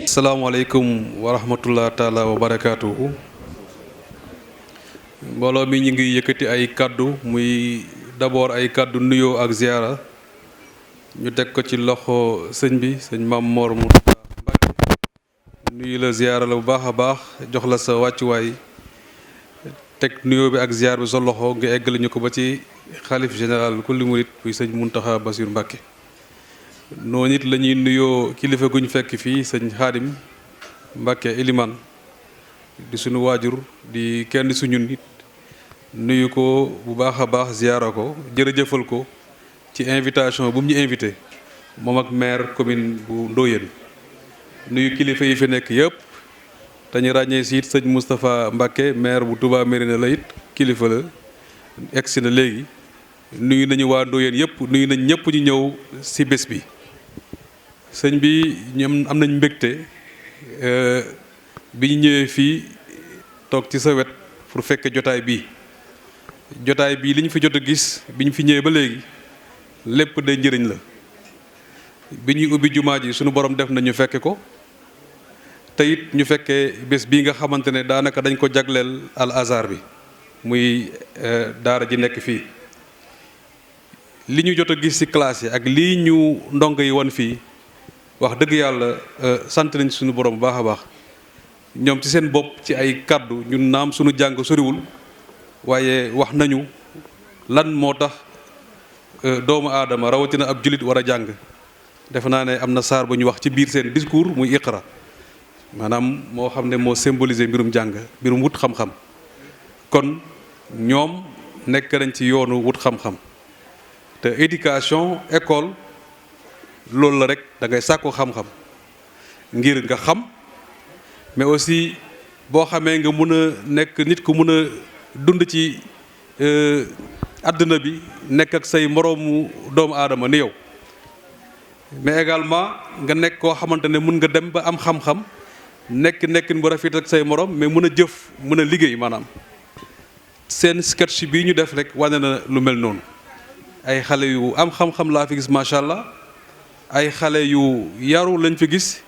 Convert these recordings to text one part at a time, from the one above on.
asalaamaaleykum wa rahmatullah taala wa barakaatuhu. mbooloo mi ñu ngi yëkkati ay kàddu muy d'abord ay kàddu nuyoo ak ziyaara ñu teg ko ci loxo sëñ bi sëñ Maam Mor Moustapha Mbacké nuyu la ziyaara la bu baax a baax jox la sa wàccuwaay teg nuyoo bi ak ziyaar bi sa loxo nga eggale ñu ko ba ci xalif général kulli murit muy sëñ Muntaxa Basiir Mbacké. noonu it la ñuy nuyoo kilifa gu ñu fekk fii sëñ Xaadim Mbacké Iliman di suñu waajur di kenn suñu nit nuyu ko bu baax a baax ziyaara ko jërëjëfal ko ci invitation bu mu ñu invité moom ak maire commune bu Ndoyeen nuyu kilifa yi fi nekk yëpp te ñu ràññee si it sëñ Moustapha Mbacké maire bu Touba Mérina la it kilifa la egsi na léegi nuyu nañu waa Ndoyeen yëpp nuyu nañ ñëpp ñu ñëw si bés bi. sëñ bi ñoom am nañ mbégte bi ñu ñëwee fii toog ci sa wet pour fekke jotaay bii li ñu fi jot a gis bi ñu fi ñëwee ba léegi lépp day njëriñ la bi ñuy ubbi jumaa ji suñu borom def na ñu fekke ko te it ñu fekkee bés bii nga xamante ne daanaka dañ ko jagleel al azhar bi muy daara ji nekk fii li ñu jot a gis ci classe yi ak lii ñu ndongo yi wan fii wax dëgg yàlla sant nañ suñu borom bu baax a baax ñoom ci seen bopp ci ay kàddu ñun naam suñu jàng soriwul waaye wax nañu lan moo tax doomu aadama rawatina ab jullit war a jàng defe naa ne am na saar bu ñu wax ci biir seen discours muy iqra maanaam moo xam ne moo symboliser mbirum jàng mbirum wut xam-xam kon ñoom nekk nañ ci yoonu wut xam-xam te éducation école loolu la rek da ngay sàkku xam-xam ngir nga xam mais aussi boo xamee nga mun a nekk nit ku mun a dund ci àdduna bi nekk ak say moroomu doomu aadama ni yow mais également nga nekk koo xamante ne mun nga dem ba am xam-xam nekkin bu rafet ak say morom mais mun a jëf mun a liggéey maanaam seen sketch bii ñu def rek wane na lu mel noonu ay xale yu am xam-xam laa fi gis macha allah ay xale yu yaru lañ fi gis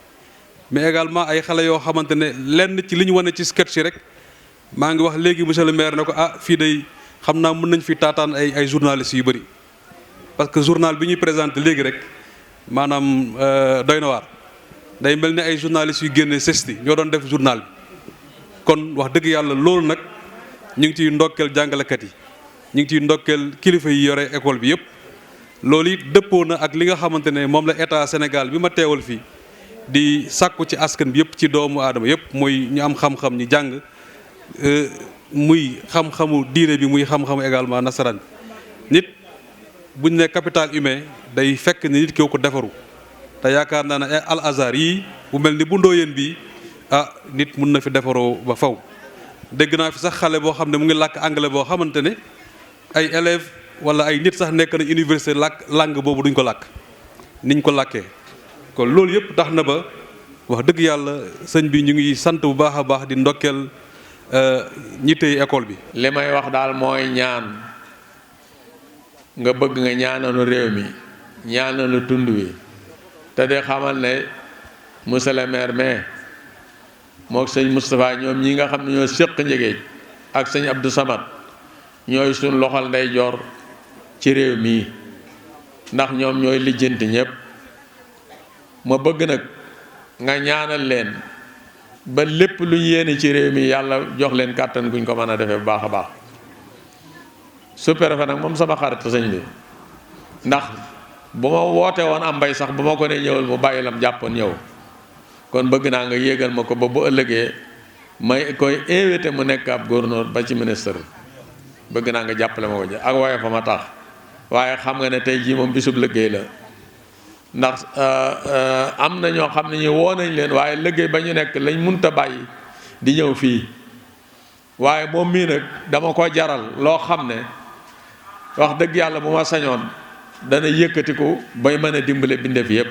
mais également ay xale yoo xamante ne lenn ci li ñu wane ci sketch rek maa ngi wax léegi monsieur le maire ne ko fii day xam naa mën nañ fi taataan ay journalistes yu bëri parce que journal bi ñuy présenté léegi rek maanaam doy na waar day mel ni ay journalistes yu génne sesti ñoo doon def journal bi kon wax dëgg yàlla loolu nag ñu ngi ciy ndokkeel jàngalekat yi ñu ngi ciy ndokkeel kilifa yi yore école bi yëpp loolu it dëppoo na ak li nga xamante ne moom la état Sénégal bi ma teewal fii di sàkku ci askan bi yëpp ci doomu aadama yëpp muy ñu am xam-xam ñu jàng muy xam-xamu diine bi muy xam-xamu également nasaraan nit buñ ne capital humain day fekk ni nit ki ko defaru te yaakaar naa ne al azhar yii bu mel ni bu Ndoyeen bii nit mun na fi defaroo ba faw dégg naa fi sax xale boo xam ne mu ngi làkk anglais boo xamante ne ay élèves wala ay nit sax nekk na université làkk langue boobu duñ ko làkk niñ ko làkkee kon loolu yëpp tax na ba wax dëgg yàlla sëñ bi ñu ngi sant bu baax a baax di ndokkeel ñi tey école bi. li may wax daal mooy ñaan nga bëgg nga ñaanalu réew mi ñaanalu tund wi te de xamal ne monsieur le maire mais mook sëñ Moustapha ñoom ñi nga xam ne ñoo séq njëgeej ak sëñ Abdou Samad ñooy suñ loxol ndeyjoor ci réew mi ndax ñoom ñooy lijjanti ñépp ma bëgg nag nga ñaanal leen ba lépp lu ñu yéene ci réew mi yàlla jox leen kàttan guñ ko mën a defee bu baax a baax sous-préfet nag moom sama xarit sëñ bi ndax bu ma woote woon am mbay sax bu ma ko ne ñëwal mu bàyyi lam jàppoon ñëw kon bëgg naa nga yéegal ma ko ba bu ëllëgee may koy invité mu nekk ab gouverneur ba ci ministre bëgg naa nga jàppale ma ko ji ak waaye fa ma tax waaye xam nga ne tey jii moom bisub liggéey la ndax am na ñoo xam ne ñu woo nañ leen waaye liggéey ba ñu nekk lañ munta bàyyi di ñëw fii waaye moom mii nag dama ko jaral loo xam ne wax dëgg yàlla bu ma sañoon dana yëkkatiku bay mën a dimbale bindeef yépp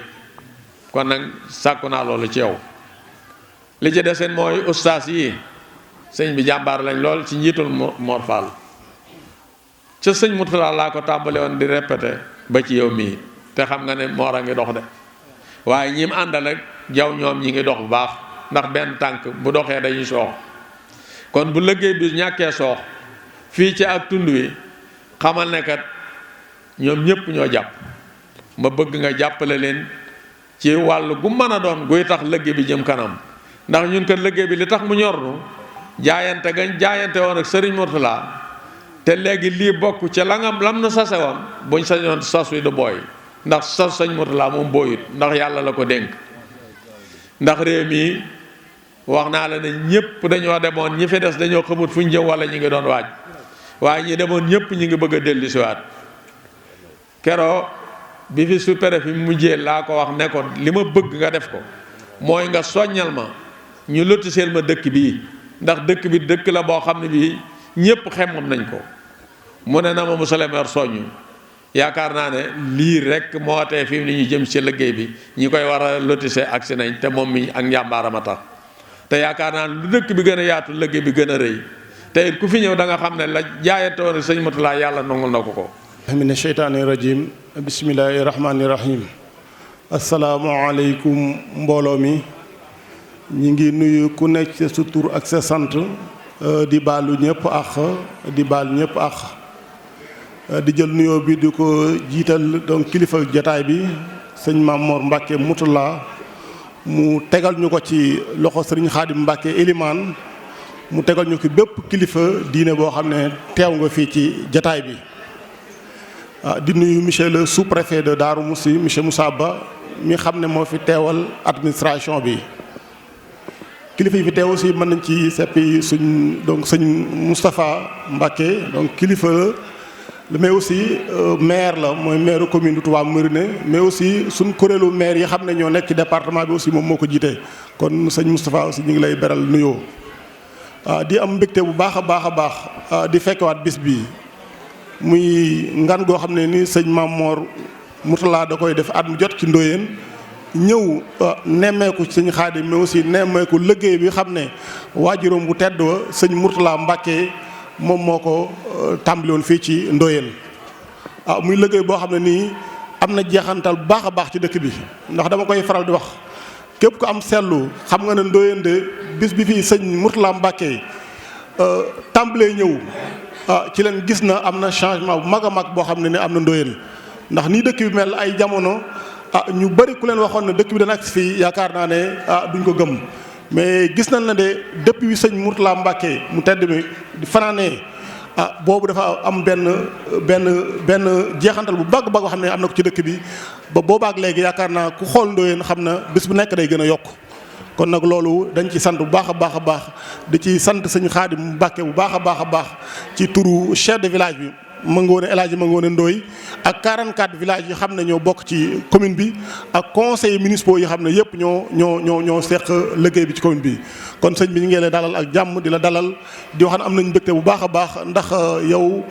kon nag sàkku naa loolu ci yow li ci deseen mooy ustaas yi sëñ bi jàmbaar lañ lool ci njiitul Mor Fall ca sëñ Mourtala laa ko tàmbale woon di répété ba ci yow mii te xam nga ne Mor a ngi dox de waaye ñi mu àndal ak jaw ñoom ñi ngi dox bu baax ndax benn tànk bu doxee dañuy soox kon bu liggéey bi ñàkkee soox fii ci ak tund wi xamal ne kat ñoom ñépp ñoo jàpp ma bëgg nga jàppale leen ci wàllu gu mën a doon guy tax liggéey bi jëm kanam ndax ñun kat liggéey bi li tax mu ñor nu jaayante gañ jaayante woon ak Serigne Mourtala te léegi lii bokk ca la nga lam na sase woon buñ sañoon sas wi du booy ndax sas Serigne Mourtala moom booyut ndax yàlla la ko dénk ndax réew mi wax naa la ne ñëpp dañoo demoon ñi fi des dañoo xamut fu ñu jëm wala ñi ngi doon waaj waaye ñi demoon ñëpp ñi ngi bëgg a dellu siwaat keroo bi fi sous-préfet fi mujjee laa ko wax ne ko li ma bëgg nga def ko mooy nga soññal ma ñu lotiseel ma dëkk bii ndax dëkk bi dëkk la boo xam ne bii ñëpp xemmam nañ ko mu ne na ma monsieur le maire soññu yaakaar naa ne lii rek moo tee fi ni ñu jëm ci liggéey bi ñi koy war a lotissé agsi nañ te moom mi ak njàmbaaram a tax te yaakaar naa ne lu dëkk bi gën a yaatu liggéey bi gën a rëy te it ku fi ñëw da nga xam ne la jaayante woon sëñ Mourtala yàlla nangul na ko mina sheytaani rajim bismillahi rahmaani rahim asalaamualeykum mbooloo mi ñi ngi nuyu ku nekk sa tur ak sa sant di baalu ñëpp ak di baal ñëpp ak di jël nuyoo bi di ko jiital donc kilifa jataay bi sëñ Mame Mor Mbacke Mourtala mu tegal ñu ko ci loxo sëriñ Xaadim Mbacke Elimaan mu tegal ñu ko bépp kilifa diine boo xam ne teew nga fii ci jataay bi di nuyu monsieur le sous-préfet de Darou Moussi monsieur Moussa Ba mi xam ne moo fi teewal administration bi kilifa yi fi teew aussi mën nañ ci seppi suñ donc sëñ Moustapha Mbacke donc kilifa la mais aussi maire la mooy maire commune de Touba Mérina mais aussi suñ kuréelu maire yi xam ne ñoo nekk ci département bi aussi moom moo ko jiite kon sëñ Moustapha aussi ñu ngi lay beral nuyoo di am mbégte bu baax a baax a baax di fekkewaat bis bi muy ngan goo xam ne ni sëñ Mame Mor Mourtala da koy def at mu jot ci Ndoyeen ñëw nemmeeku sëñ Xaadim mais aussi nemmeeku liggéey bi xam ne waajuram bu tedd wa sëñ Mourtala Mbacke moom moo ko tàmbali woon fii ci Ndoyeen muy liggéey boo xam ne nii am na jeexantal bu baax a baax ci dëkk bi ndax dama koy faral di wax képp ku am seetlu xam nga ne Ndoyeen de bis bi fii sëñ Mourtala Mbacke tàmbalee ñëw ci leen gis na am na changement bu mag a mag boo xam ne ni am na Ndoyeen ndax nii dëkk bi mel ay jamono ñu bari ku leen waxoon ne dëkk bi dana agsi fii yaakaar naa ne duñ ko gëm mais gis nañ na de depuis bi sëñ Mourtala Mbacke mu tedd mi di fanaanee boobu dafa am benn jeexantal bu bag bag xam ne am na ko ci dëkk bi ba boobaak léegi yaakaar naa ku xool Ndoyeen xam na bés bu nekk day gën a yokk kon nag loolu dañ ci sant bu baax a baax a baax di ci sant sëñ Xaadim Mbacke bu baax a baax a baax ci turu chef de village bi Mangoone El Hadji Mangoone Ndoye ak 44 villages yi xam ne ñoo bokk ci commune bi ak conseillers municipaux yi xam ne yëpp ñoo seq liggéey bi ci commune bi. kon sëñ bi ñu ngi lay dalal ak jàmm di la dalal di wax ne am nañ mbégte bu baax a baax ndax yow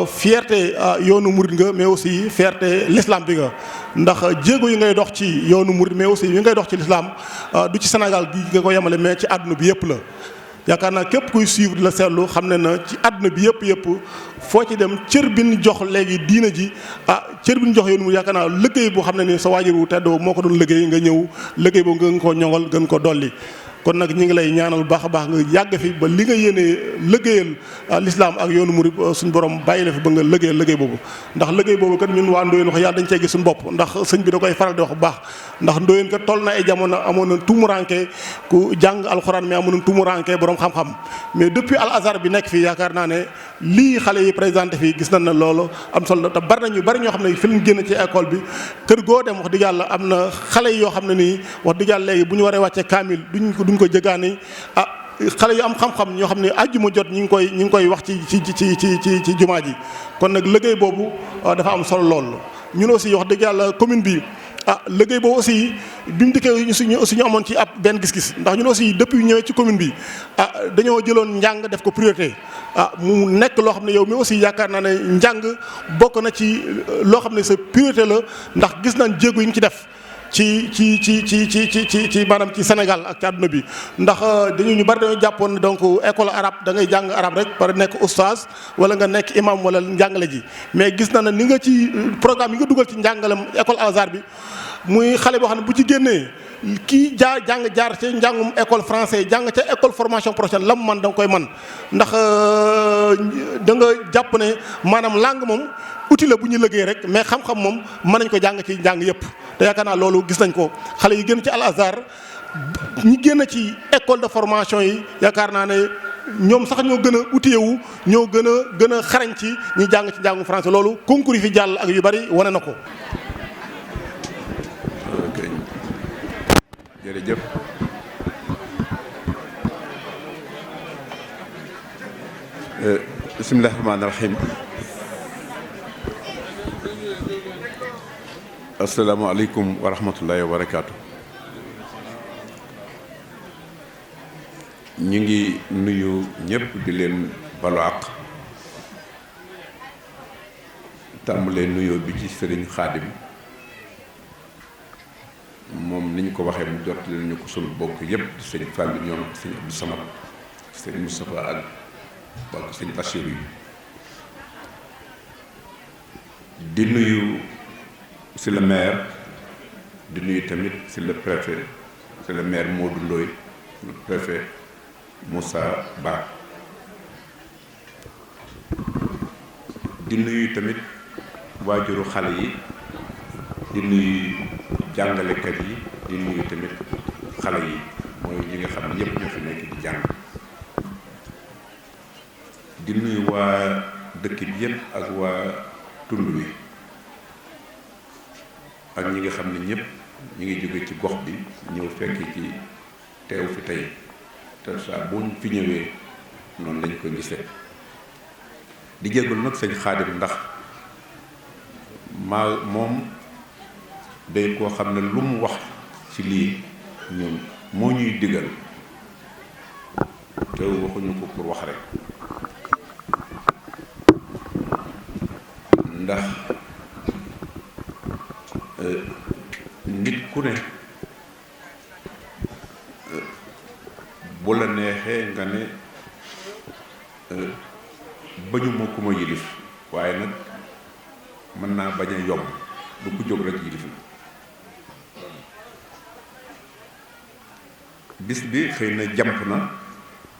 fierté yoonu murid nga mais aussi fierté l'islam bi nga ndax jéego yi ngay dox ci yoonu murid mais aussi yi ngay dox ci l'islam du ci Sénégal gi nga ko yemale mais ci àdduna bi yëpp la. yaakaar naa képp kuy suivre di la seetlu xam ne na ci àdduna bi yëpp foo ci dem cër bi ñu jox léegi diina ji cër bi ñu jox yoonu murid yaakaar naa liggéey boo xam ne ni sa waajur wu tedd moo ko doon liggéey nga ñëw liggéey boobu nga ko ñoŋal gën ko dolli. kon nag ñi ngi lay ñaanal bu baax a baax nga yàgg fi ba li nga yéenee liggéeyal l'islam ak yoonu murid suñu borom bàyyi la fi ba nga liggéeyal liggéey boobu ndax liggéey boobu kat ñun waa Ndoyeen wax yàlla dañ cee gis suñu bopp ndax sëñ bi da koy faral di wax bu baax ndax Ndoyeen kat toll na ay jamono amoon na tumuranke ku jàng alxuraan mais amoon na tumuranke borom xam-xam mais depuis Al Azhar bi nekk fii yaakaar naa ne lii xale yi présenté fii gis nañ ne loolu am solo te bari nañu bari ñoo xam ne fi lañ génn ci école bi kër goo dem wax dëgg yàlla am na xale yoo xam ne nii wax dëgg yàlla léegi bu ñu waree wàcce kaamil duñ ko jëgaani xale yu am xam-xam ñoo xam ne àjjuma jot ñi ngi koy wax ci jumaa ji kon nag liggéey boobu dafa am solo lool ñun aussi wax dëgg yàlla commune bi liggéey boobu aussi bi mu dikkee ñu amoon ci ab benn gis-gis ndax ñun aussi depuis ñëwee ci commune bi dañoo jëloon njàng def ko priorité mu nekk loo xam ne yow mi aussi yaakaar naa ne njàng bokk na ci loo xam ne sa priorité la ndax gis nañ jéego yi ñu ci def ci maanaam ci Sénégal ak ci àdduna bi ndax ñu bari dañoo jàppoon ne donc école arabe da ngay jàng arabe rek par nekk oustaz wala nga nekk imam wala njàngale ji mais gis na ne ni nga ci programme yi nga dugal ci njàngalem école Al Azhar bi muy xale boo xam ne bu ci génnee kii jaar ca njàngum école français jàng ca école formation professionnelle la mu man da nga koy man ndax da nga jàpp ne maanaam langue moom outil la bu ñu liggéey rek mais xam-xam moom mën nañ ko jàng ci njàng yëpp te yaakaar naa loolu gis nañ ko xale yi génn ci Al Azhar ñi génn ci école de formation yi yaakaar naa ne ñoom sax ñoo gën a outillé wu ñoo gën a xarañ ci ñi jàng ci njàngum français loolu concours yi fi jàll ak yu bari wane na ko. jërëjëf bismillahi rahmaani rahim asalaamaaleykum wa rahmatullahi wa barakaatu. ñu ngi nuyu ñëpp di leen balu àq tàmbalee nuyoo bi ci sëriñ Xaadim moom ni ñu ko waxee mu jot leen ñu ko sunu bokk yëpp di sëñ Fallou ñoom sëñ Abdou Samad sëñ Moustapha ak bokk sëñ Bassirou yi di nuyu c'est le maire di nuyu tamit c'est le préfet c'est le maire Modou Ndoye le préfet Moussa Ba di nuyu tamit waajuru xale yi di nuyu jàngalekat yi di nuyu tamit xale yi mooy ñi nga xam ne ñëpp ñoo fi nekk di jàng di nuyu waa dëkk bi yëpp ak waa tund wi ak ñi nga xam ne ñëpp ñu ngi jóge ci gox bi ñëw fekk ci teew fi tey te saa buñ fi ñëwee noonu lañ ko gisee di jégalu nag sëñ Xaadim ndax moom day koo xam ne lu mu wax ci lii ñun moo ñuy digal te waxuñu ko pour wax rek ndax nit ku ne bu la neexee nga ne bañu ma ku ma yilif waaye nag mën naa bañ a yomb du ku jóg rek yilif la bis bi xëy na jàmp na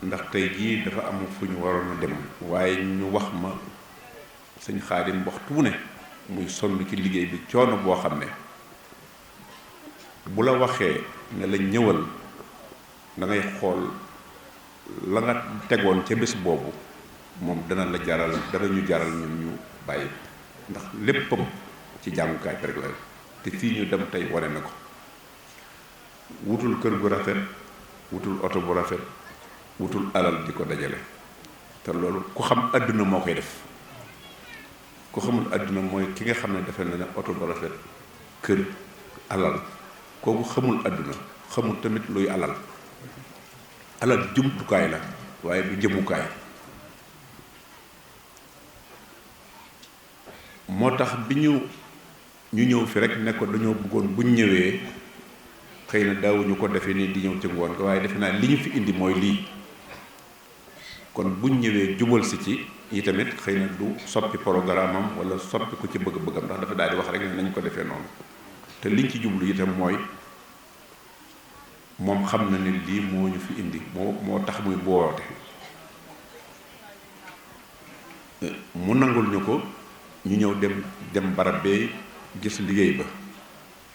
ndax tey jii dafa am fu ñu waroon a dem waaye ñu wax ma sëñ Xaadim waxtu ne muy sonn ci liggéey bi coono boo xam ne bu la waxee ne la ñëwal da ngay xool la nga tegoon ca bés boobu moom dana la jaral dana ñu jaral ñun ñu bàyyi ndax léppam ci jàngukaay bi rek la te fii ñu dem tey wane na ko wutul kër gu rafet wutul oto bu rafet wutul alal di ko dajale te loolu ku xam àdduna moo koy def ku xamul àdduna mooy ki nga xam ne defe na ne oto bu rafet kër alal kooku xamul àdduna xamul tamit luy alal jumtukaay la waaye du jëmukaay. moo tax bi ñu ñëw fi rek ne ko dañoo bëggoon buñ ñëwee xëy na daawuñu ko defee nii di ñëw ci ngoon ko waaye defe naa li ñu fi indi mooy lii kon buñ ñëwee jubal si ci yi tamit xëy na du soppi programme am wala soppi ko ci bëgg-bëggam ndax dafa daal di wax rek ne nañ ko defee noonu te liñ ci jublu itam mooy moom xam na ne lii moo ñu fi indi moo tax muy boote mu nangul ñu ko ñu ñëw dem barab bee gis liggéey ba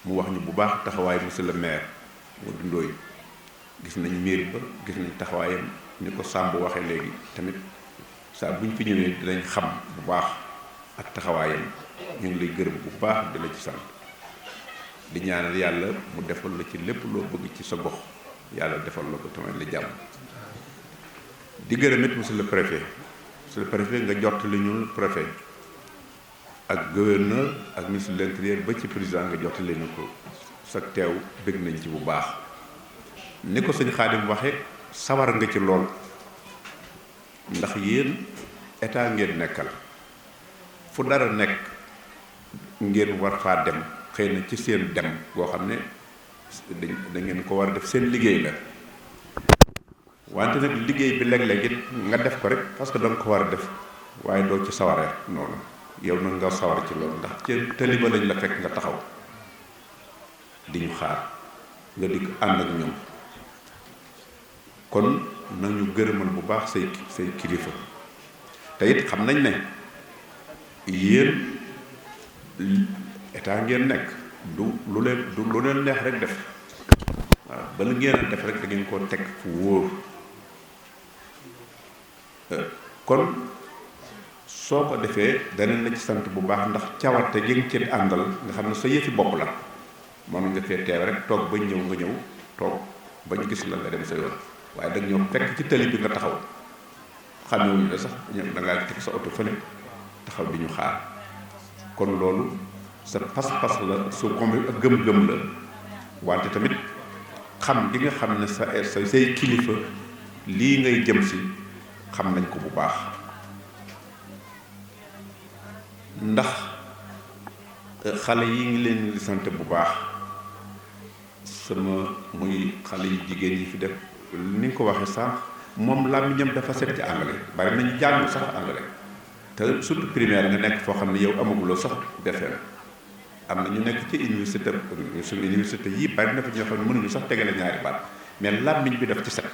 mu wax ñu bu baax taxawaay monsieur le maire Modou Ndoye gis nañ mairie ba gis nañ taxawaayam ni ko Samb waxee léegi tamit saa bu ñu fi ñëwee dinañ xam bu baax ak taxawaayam ñu ngi lay gërëm bu baax di la ci sant di ñaanal yàlla mu defal la ci lépp loo bëgg ci sa gox yàlla defal la ko tamit la jàmm di gërëm it monsieur le préfet nga jot li ñu préfet ak gouverneur ak ministre de l'intérieur ba ci président nga jot leen ko sa teew bëgg nañ ci bu baax ni ko sëñ Xaadim waxe sawar nga ci lool ndax yéen état ngeen nekkal fu dara nekk ngeen war faa dem xëy na ci seen dem boo xam ne da ngeen ko war a def seen liggéey la wante nag liggéey bi léeg-léeg it nga def ko rek parce que da nga ko war a def waaye doo ci sawaree noonu yow nag nga sawar ci loolu ndax ci taliba lañ la fekk nga taxaw di ñu xaar nga dikk ànd ak ñoom kon nañu gërëmal bu baax say kilifa te it xam nañ ne yéen état ngeen nekk du lu leen neex rek def waaw bala ngeen a def rek da ngeen koo teg fu wóor kon soo ko defee danañ la ci sant bu baax ndax cawarte gi nga ci àndal nga xam ne sa yëfi bopp la mën nga fee teew rek toog bañ ñëw nga ñëw toog bañ gis la nga dem sa yoon waaye dag ñëw fekk ci tali bi nga taxaw xamewuñu la sax ñoom da ngaa teg sa oto fële taxaw di ñu xaar kon loolu sa pas-pas la su comme ak gëm-gëm la wante tamit xam gi nga xam ne say kilifa lii ngay jëm si xam nañ ko bu baax ndax xale yi ngi leen di sant bu baax sama muy xale yu jigéen yi fi def ni nga ko waxee sànq moom làmmiñam dafa set ci anglais bari nañu jàng sax anglais te surtout primaire nga nekk foo xam ne yow amaguloo sax defee am na ñu nekk ci université suñu université yii bari na fi ñoo xam ne mënuñu sax tegale ñaari baat mais làmmiñ bi daf ci set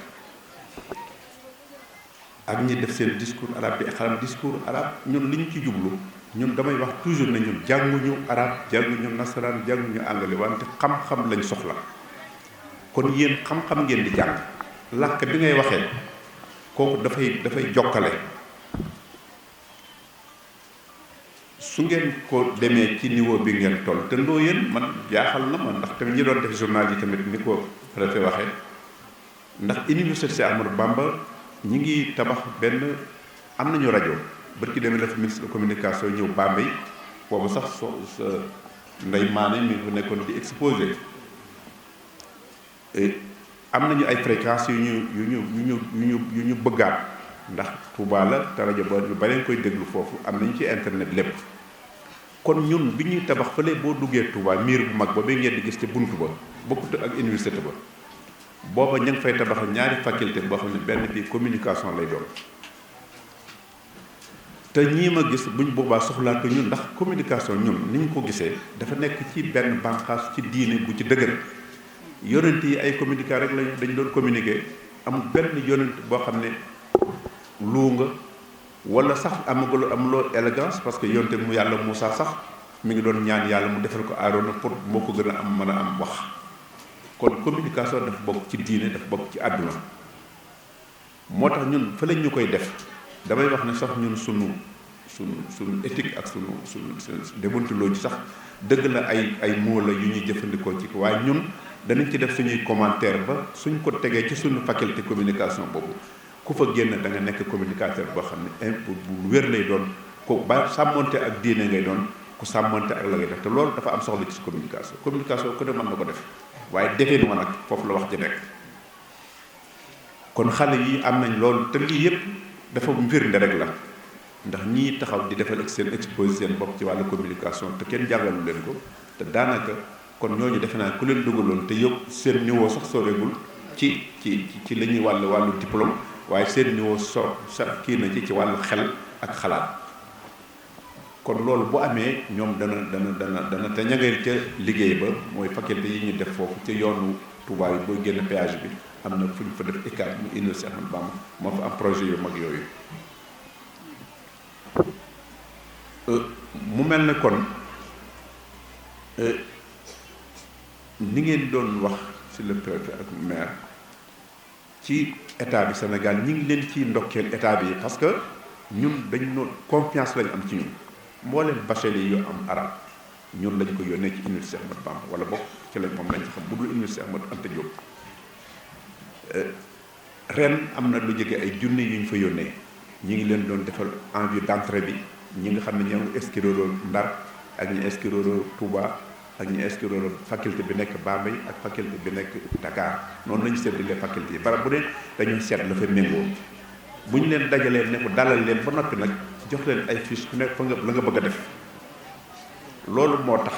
ak ñi def seen discours arabe bi xalam discours arabe ñun li ñu ci jublu ñun damay wax toujours ne ñun jànguñu arabe jànguñu nasaraan jànguñu anglais wante xam-xam lañ soxla kon yéen xam-xam ngeen di jàng làkk bi ngay waxee kooku dafay jokkale su ngeen ko demee ci niveau bi ngeen toll te ndoo yéen man jaaxal na ma ndax tamit ñi doon def journal yi tamit ni ko préfet waxee ndax université Amadou Bamba ñi ngi tabax benn am nañu rajo bërki demee la fi ministre de communication ñëw Bambey boobu sax sa ndey maane mi ngi nekkoon di exposé am nañu ay fréquences yu ñu bëggaat ndax Touba la te rajo ba ñu bareen koy déglu foofu am nañu ci internet lépp kon ñun bi ñuy tabax fële boo duggee Touba miir bu mag ba ba ngeen di gis ci buntu ba bokkut ak université ba booba ña ngi fay tabax ñaari faculté boo xam ne benn bi communication lay doon te ñii ma gis buñ boobaa soxlaat ko ñun ndax communication ñun ni ñu ko gisee dafa nekk ci benn bànqaas ci diine bu ci dëgër yonent yi ay communiquer rek lañu dañ doon communiquer amul benn yonent boo xam ne luu nga wala sax amuloo élégance parce que yonte mu yàlla Moussa sax mi ngi doon ñaan yàlla mu defal ko Aarona pour moo ko gën a am mën a am wax kon communication dafa bokk ci diine dafa bokk ci àdduna moo tax ñun fa lañ ñu koy def damay wax ne sax ñun sunu éthique ak sunu déontologie sax dëgg la ay mots la yu ñuy jëfandikoo ci waaye ñun danañ ci def suñuy commentaire ba suñ ko tegee ci suñu faculté communication boobu ku fa génn da nga nekk communicateur boo xam ne bu wér lay doon ku ba sàmmonte ak diine ngay doon ku sàmmonte ak la ngay def te loolu dafa am soxla ci communication ku ne mën na ko def waaye defeen wa nag foofu la wax ji nekk. kon xale yi am nañ loolu te lii yëpp dafa firnde rek la ndax ñii taxaw di defal ak seen exposé seen bopp ci wàllu communication te kenn jàngalu leen ko te daanaka kon ñooñu defe naa ku leen dugaloon te yëpp seen niveau sax soreegul ci la ñuy wàllu diplôme waaye seen niveau sa kii na ci wàllu xel ak xalaat. kon loolu bu amee ñoom dana te ña ngay ca liggéey ba mooy faculté yi ñu def foofu ca yoonu Touba yi booy génn péage bi am na fu ñu fa def ICAT mu Université Ahmadou Bamba moo fa am projet yu mag yooyu. mu mel ne kon ni ngeen doon wax ci le préfet ak maire ci état bi Sénégal ñi ngi leen ci ndokkeel état bi parce que ñun dañ no confiance lañ am ci ñun mbooleen bachelier yu am arab ñun lañ ko yónnee ci Université Ahmadou Bamba wala bokk ci lañ moom lañ ci xam bu dul Université Ahmadou Anta Diop ren am na lu jege ay junni yu ñu fa yónnee ñi ngi leen doon defal envie d'entrée bi ñi nga xam ne ñoo ngi inscrire Ndar ak ñi inscrire Touba ak ñi inscrire faculté bi nekk Bambey ak faculté bi nekk Dakar noonu lañu séddalee faculté yi barab bu dee dañuy seet la fa méngoo bu ñu leen dajalee ne ko dalal leen ba noppi nag jox leen ay fiche ku nekk fa nga la nga bëgg a def loolu moo tax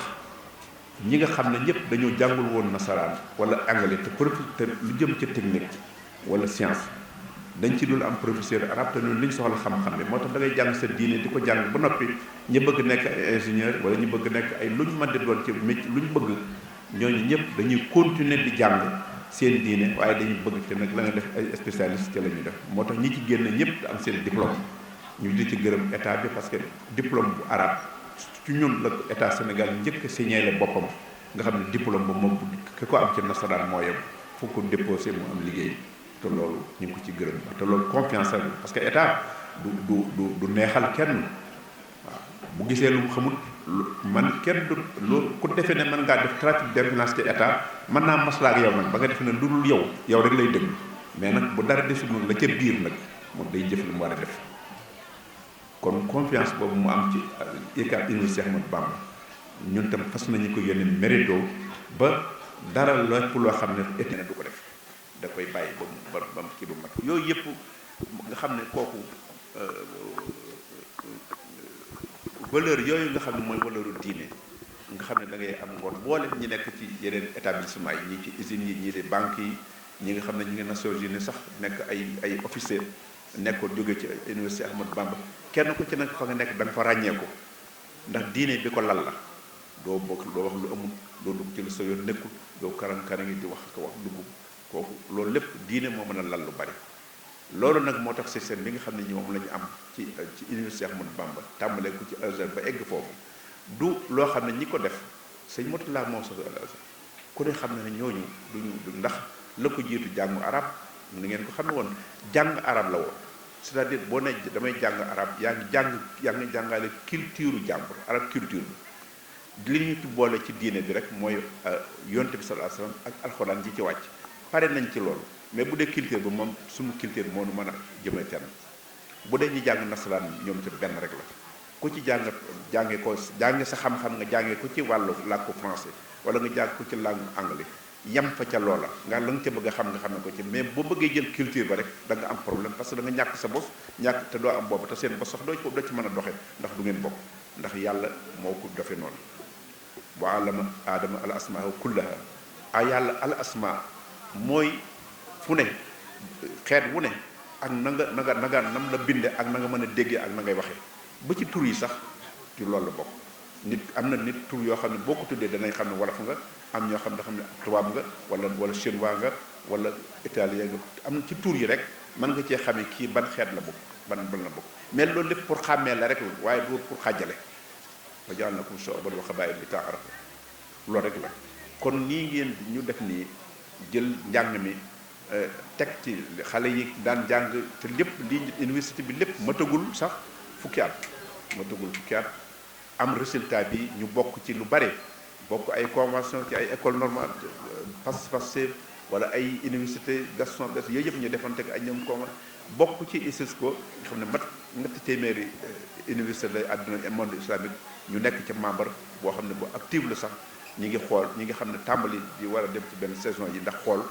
ñi nga xam ne ñëpp dañoo jàngul woon nasaraan wala anglais te lu jëm ci technique wala science dañ ci dul am professeur arabe te ñun li ñu soxla xam-xam bi moo tax da ngay jàng sa diine di ko jàng ba noppi ñu bëgg nekk ay ingénieur wala ñu bëgg nekk ay lu ñu mën di doon ci métier lu ñu bëgg ñooñu ñëpp dañuy continuer di jàng seen diine waaye dañuy bëgg te nag la nga def ay spécialiste ci la ñuy def moo tax ñi ci génn ñëpp am seen diplôme ñu di ci gërëm état bi parce que diplôme bu arabe ci ñun la état Sénégal njëkk a signalé boppam nga xam ne diplôme ba moom ki ko am ci nasaraan moo yem fu ko déposé mu am liggéey te loolu ñu ngi ko ci gërëm te loolu confiance la parce que état du neexal kenn waaw bu gisee lu mu xamul man kenn du loolu ku defee ne mën ngaa def trafic d'influence ci état mën naa maslaa ak yow nag ba nga defee ne lu dul yow rek lay dëgg mais nag bu dara desul noonu la ca biir nag moom day jëf lu mu war a def kon confiance boobu mu am ci ICAT Université Ahmadou Bamba ñun tam fas nañu ko yónnee mérito ba dara lépp loo xam ne état du ko def da koy bàyyi ba mu kii bu mat yooyu yëpp nga xam ne kooku valeur yooyu nga xam ne mooy valeuru diine nga xam ne da ngay am ngoon boole ñi nekk ci yeneen établissement yi ñii ci usines yi ñii di banques yi ñi nga xam ne ñu ngi Nations Unies sax nekk ay officier nekkoon jóge ci Université Ahmadou Bamba kenn ku ci nekk fa nga nekk da nga fa ràññeeku ndax diine bi ko lal la doo bokk doo wax lu amul doo dugg ci lu sa yoon nekkul doo karan-karan di wax dugg kooku loolu lépp diine moo mën a lal lu bari loolu nag moo tax système bi nga xam ne ñi moom la ñu am ci Université Ahmadou Bamba tàmbalee ko ci Azhar ba egg foofu du loo xam ne ñi ko def sëñ Mourtala moo sos Azhar ku ne xam ne ne ñooñu duñu ndax la ko jiitu jàngu arab ni ngeen ko xam ne woon jàng arab la woon c'est-à-dire boo ne damay jàng arab yaa ngi jàngale culture jàmbur arab culture bi li ñu boole ci diine bi rek mooy yonte bi sallallahu alayhi wasallam ak alxuraan ji ci wàcc pare nañ ci loolu mais bu dee culture bi moom suñu culture moo nu mën a jëmee fenn bu dee ñu jàng nasaraan ñoom ci benn rek la ku ci jànge sa xam-xam nga jàngee ko ci wàllu làkku français wala nga jàng ko ci langue anglais yam fa ca loola nga la nga ca bëgg a xam nga xam ne ko ci mais boo bëggee jël culture ba rek da nga am problème parce que da nga ñàkk sa bos ñàkk te doo am boobu te seen bos sax doo ci mën a doxee ndax du ngeen bokk ndax yàlla moo ko dofe noonu wa allama aadama al asmaa kullaha yàlla al asmaa mooy fu ne xeet wu ne ak na nga nam la binde ak na nga mën a déggee ak na ngay waxee ba ci tur yi sax ci loolu la bokk nit am na nit tur yoo xam ne boo ko tuddee danañ xam ne wolof nga am ñoo xam ne tubaab nga wala chinois nga wala italien nga am na ci tur yi rek mën nga cee xamee kii ban xeet la bokk ban la bokk mais loolu lépp pour xàmmee la rek la waaye du pour xàjjale wa ja'alnaakum shu'uban wa qabaa'ila li ta'aarafu loolu rek la kon nii ngeen ñu def nii jël njàng mi teg ci xale yi daan jàng te lépp lii université bi lépp matagul sax fukki at am résultat bi ñu bokk ci lu bare bokk ay convention ci ay école normale Pastef wala ay université Gaston Berger yooyu yëpp ñu defante ak ay ñoom kooma bokk ci ISISCO nga xam ne ñetti téeméeri université lay àdduna monde islamique ñu nekk ca membre boo xam ne bu active la sax ñi ngi xool ñi nga xam ne tàmbali di war a dem ci benn saison yi ndax xool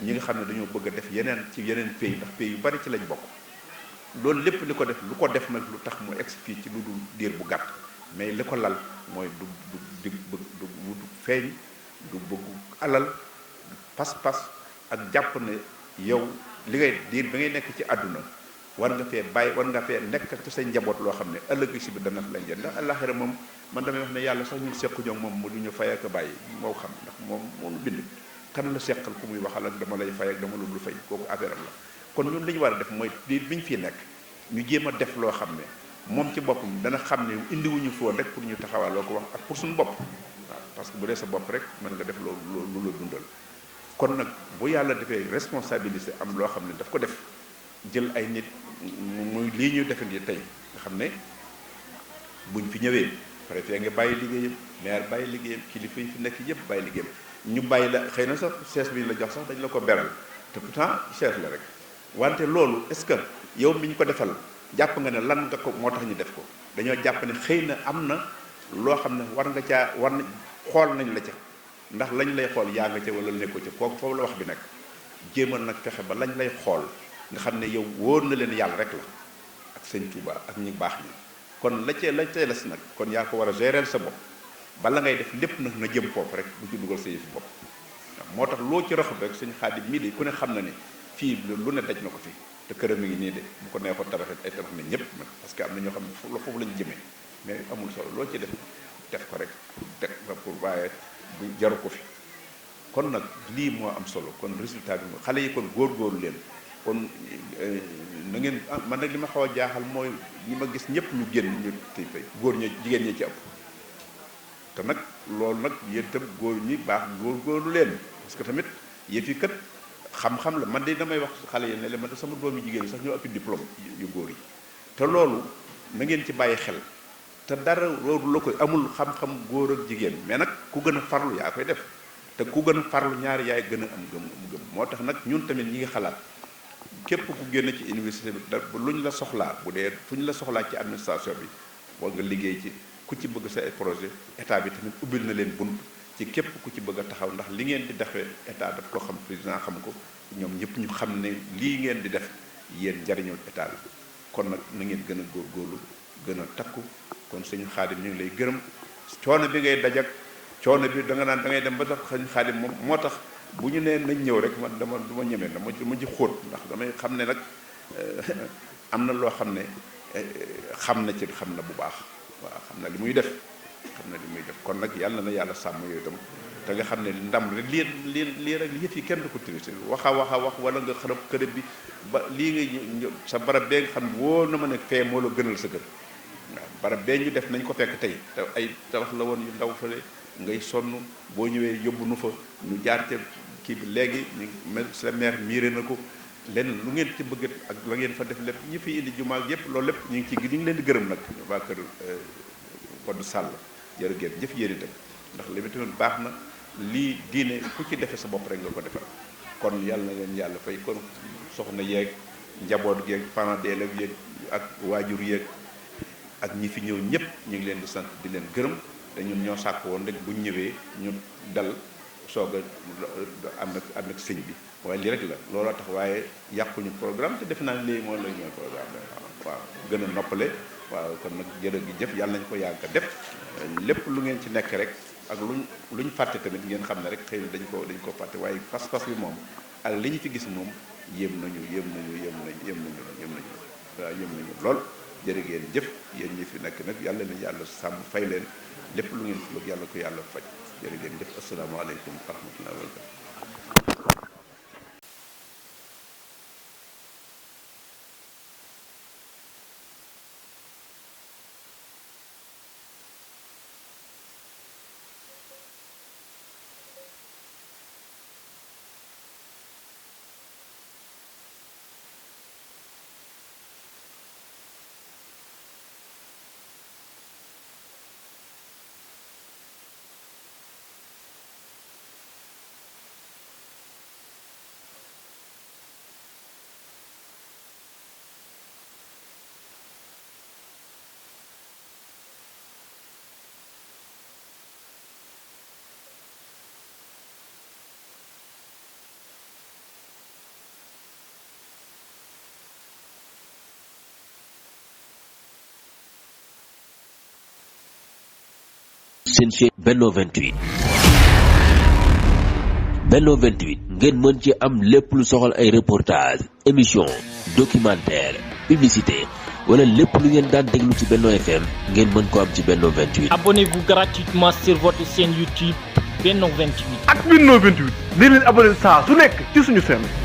ñi nga xam ne dañoo bëgg a def yeneen ci yeneen pays ndax pays yu bari ci lañ bokk loolu lépp li ko def lu ko def nag lu tax mu egsi fii ci lu dul diir bu gàtt mais li ko lal mooy du feeñ du bëgg alal pas-pas ak jàpp ne yow li ngay diir bi ngay nekk ci àdduna war nga fee bàyyi war nga fee nekk ci say njaboot loo xam ne ëllëg si bi dana fa lay jël ndax àllaaxira moom man damay wax ne yàlla sax ñu sequ ñoom moom mu du ñu fay ak bàyyi moo xam ndax moom moo nu bind kan la seqal ku muy waxal ak dama lay fay ak dama la dul fay kooku affaire am la kon ñun li ñu war a def mooy diir bi ñu fii nekk ñu jéem a def loo xam ne moom ci boppam dana xam ne indiwuñu foon rek pour ñu taxawal loo ko wax ak pour suñu bopp waaw parce que bu dee sa bopp rek mën nga def loolu lu la dundal kon nag bu yàlla defee responsabilité am loo xam ne daf ko def jël ay nit muy lii ñu defandi tey nga xam ne buñ fi ñëwee préfet nga bàyyi liggéeyam maire bàyyi liggéeyam kilifa yi fi nekk yëpp bàyyi liggéeyam ñu bàyyi la xëy na sax chaise bi ñu la jox sax dañ la ko beral te pourtant chaise la rek wante loolu est-ce que yow mi ñu ko defal jàpp nga ne lan nga ko moo tax ñu def ko dañoo jàpp ne xëy na am na loo xam ne war nga caa war na xool nañ la ca ndax lañ lay xool yaa nga ca wala nekkoo ca kooku foofu la wax bi nag jéemal nag fexe ba lañ lay xool nga xam ne yow wóor na leen yàlla rek la ak sëñ Touba ak ñi baax ñi kon la cee les nag kon yaa ko war a gérer sa bopp bala ngay def lépp nag na jëm foofu rek bu ci dugal sa yëfi bopp moo tax loo ci raxut rek sëñ Xaadim mii de ku ne xam na ne fii lu ne daj na ko fi te këram mi ngi nii de bu ko neexoon tabaxit ay tabax ne ñëpp nag parce que am na ñoo xam ne foofu lañu jëmee mais amul solo loo ci def ko rek teg nga pour waaye bu jaru ko fi kon nag lii moo am solo kon résultat bi xale yi kon góorgóorlu leen kon na ngeen man nag li ma xaw a jaaxal mooy ñi ma gis ñëpp ñu génn ñu kii fay góor ñi jigéen ñi ci ëpp te nag loolu nag yéen itam góor ñi baax góorgóorlu leen parce que tamit yëf yi kat xam-xam la man de damay wax xale yi ne leen man de sama doom yu jigéen sax ñoo ëppi diplôme yu góor yi te loolu na ngeen ci bàyyi xel te dara loolu la koy amul xam-xam góor ak jigéen mais nag ku gën a farlu yaa koy def te ku gën a farlu ñaari yaay gën a am gëm moo tax nag ñun tamit ñi ngi xalaat képp ku génn ci université bi da luñ la soxlaa bu dee fu ñu la soxlaa ci administration bi war nga liggéey ci ku ci bëgg sa ay projet état bi tamit ubbil na leen bunt ci képp ku ci bëgg a taxaw ndax li ngeen di defee état daf ko xam président xam ko ñoom ñëpp ñu xam ne lii ngeen di def yéen njariñul état la kon nag na ngeen gën a góorgóorlu gën a takku kon sëñ Xaadim ñu ngi lay gërëm coono bi ngay dajak coono bi da nga naan da ngay dem ba tax sëñ Xaadim moom moo tax bu ñu nee nañ ñëw rek man dama du ma ñemee dama ci xóot ndax damay xam ne nag am na loo xam ne xam na bu baax waaw xam na li muy def kon nag yàlla na yàlla sàmm yooyu itam te nga xam ne ndam rek lii rek yëf yi kenn du ko triché wax wala nga xarab kërëb bi ba lii nga sa barab bee nga xam ne wóor na ma ne fee moo la gënal sa kër waaw barab bee ñu def nañ ko fekk tey te ay tabax la woon yu ndaw fële ngay sonn boo ñëwee yóbbu nu fa ñu jaar ca kii bi léegi sa maire miiré na ko lenn lu ngeen ci bëgg ak la ngeen fa def lépp ñi fi indi jumaa yëpp loolu lépp ñu ngi leen di gërëm nag waa kër Codé Sall jërë ngeen jëf yéen itam ndax li tamit baax na lii diine ku ci defe sa bopp rek nga ko defal kon yàlla na leen yàlla fay kon soxna yeeg njaboot geeg parents d'élèves yeeg ak waajur yeeg ak ñi fi ñëw ñëpp ñu ngi leen di sant di leen gërëm te ñun ñoo sàkk woon rek bu ñu ñëwee ñu dal soog a ànd ak sëñ bi waaye lii rek la looloo tax waaye yàquñu programme te defe naa ne léegi moom la ñooy programme waaw gën a noppale waaw kon nag jërëjëf yàlla nañu ko yàgg a def lépp lu ngeen ci nekk rek ak luñ fàtte tamit ngeen xam ne rek xëy na dañ ko fàtte waaye pas-pas bi moom ak li ñu fi gis moom yéem nañu lool jërë ngeen jëf yéen ñi fi nekk nag yàlla na yàlla sàmm fay leen lépp lu ngeen fi bëgg yàlla ko yàlla faj jërë ngeen jëf asalaamaaleykum wa rahmatullahi wa barakatuh seen chaîne Benno 28. Benno 28 ngeen mën ci am lépp lu soxal ay reportage émission documentaire publicité wala lépp lu ngeen daan déglu ci Benno FM ngeen mën ko am ci Benno 28. Abonnez-vous gratuitement sur votre chaîne YouTube Benno 28. ak Benno 28 di leen abonné saa su nekk ci suñu chaîne.